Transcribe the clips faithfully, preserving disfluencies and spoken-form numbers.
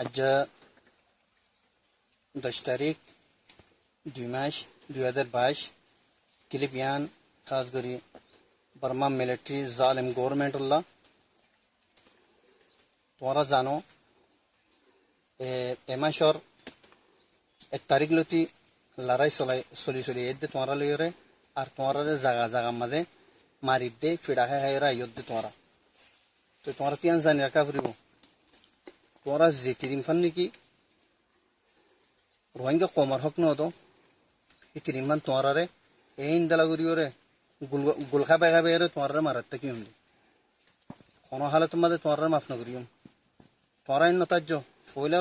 Aijja doc tarík, dui mac, dui házar baic, kilip yián hás gorí Borma militari zalem gobormentolla. Tuáñra zano, e, e macor ek tarík lóti larái solai, soli soli aiyédde tuáñra loiyóre, ar tuáñrare zaga zagar mazé maridde, fiça hái háiyore aiyódde tuáñra. Toi tuáñrattú yián zani raká foribó. Tuáñra ze tirimfán niki Ruáinga koumor hók nodó, hé tirimfán tuáñrare eéndila goríyore gul, gul hábai hábaiyore tuáñrare marat tákiyum de. Honó hálotor mazé tuáñrare maf nogoríyum. Tuáñra eén notáijjo, foóila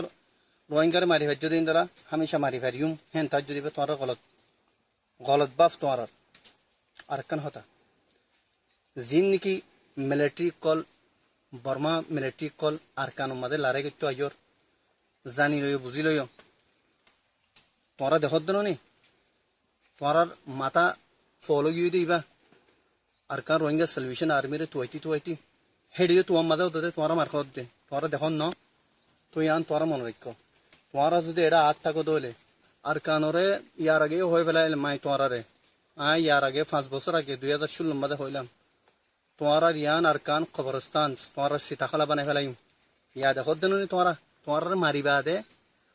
Ruáingare mari faijjó de eéndila, hámica mari fariyum, héen táijjo de ibá tuáñrar golot, golot báf tuáñrar. Arekkán hotá, ziín niki militari ókkol, Borma militari ókkol Arkanor mazé larái goittó aiyór, zani loiyó, buzí loiyó. Tuáñra dekódde noní? Tuáñrar matá fool ói giyói de ibá. Arkan Rohingya Salvation Armyre tuaití tuaití héçe yó tuáñr mazé ódde de tuáñra mar hoódde. Tuáñra dekór noó? Toi yián tuáñra mone raikkó. Tuáñra zudi eçé aát táko de óile, Arkanore yar age yó hoói félaiyílam aññí tuáñrare. Aññí yar age fañs bosór age dui házar cúllor mazé hoóilam, tuáñrar yián Arkan koborostán, tuáñrar sita hóla banai félaiyum. Yad ekódde noní tuáñra? Tuáñrare mari baade,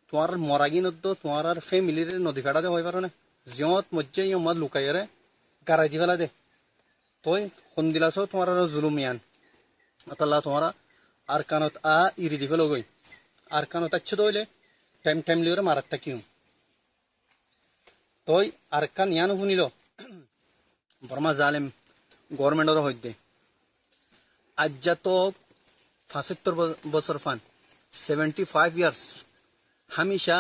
tuáñrar moragín óddo, tuáñrar fémilire nodi feçá de hoói faro né? Ziyót moijjé yót lukaiyóre garai di féla de. Toi hondila só tuáñrar zulum yián. Ótolla tuáñra Arkanot a iri di félogói. Arkanot aiccó de óile thaim thaim loiyóre marat tákiyum. Toi Arkan yiáno fúnilo, Borma zalem gobormentoré hoóidde. Aijja toóu fañsóttor bo-, bosór fán, seventy five years, hámica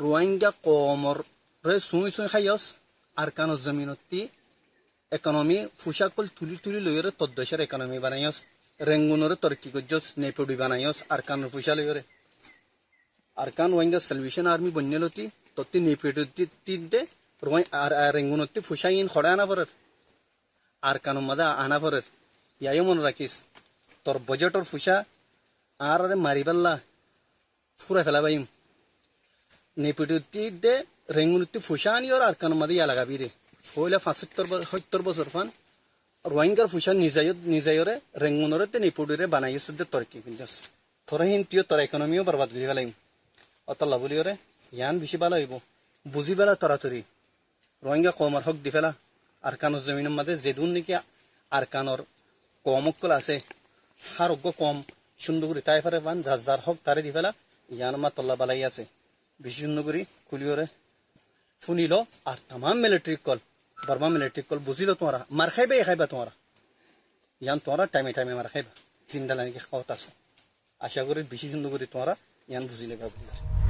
Ruáinga koumoré súñi súñi háiyos, Arkanor zominottí ekonomi fucá ókkol tulí tulí loiyóre tor decór ekonomi banaiyós, Rengunoré torokki goijjós, Nefidú banaiyós Arkanor fucá loiyóre. Arkan Rohingya Salvation Army boinné lóti tottí Nefidú di, di de Rohing-, ar, ar Rengunottí fucá iín hoçé ana forer? Arkanor mazé ana forer. Yá yó mone rakís, tor bojetor fucá añáráre maribálla fúrai félai faiyum. Nefidú di de Rengunottí fucá aníyore Arkanor mazé yá lagabi de. Foóila fañsóttor bo-, hóttor bosór fán Ruáingar fucá nizaiyó-, nizaiyóre Rengunoré de Nefidúre banaiyós de torokki goijjós. Toré híintu yó tor ekonomi yó borbad gorí félaiyum. Ótolla bóliyoré yián bicí bála óibo. Buzí féla toratori. Ruáinga koumor hók di féla. Arkanor zominor mazé zedún niki Arkanor koum ókkol asé, hár uggúa koum cúndor gorí tái fare fán, zar zar hók taré di féla, yián ótolla bálai asé. Bicí cúndor gorí kúliyoré fúnilo, ar tamám militari ókkol, Borma militari ókkol buzílo tuáñra, mar háiba, e háiba tuáñra. Yián tuáñra thaime thaime mar háiba, zinda lagi hotá asó. Acá gorí bicí cúndor gorí tuáñra yián buzí loiba buli.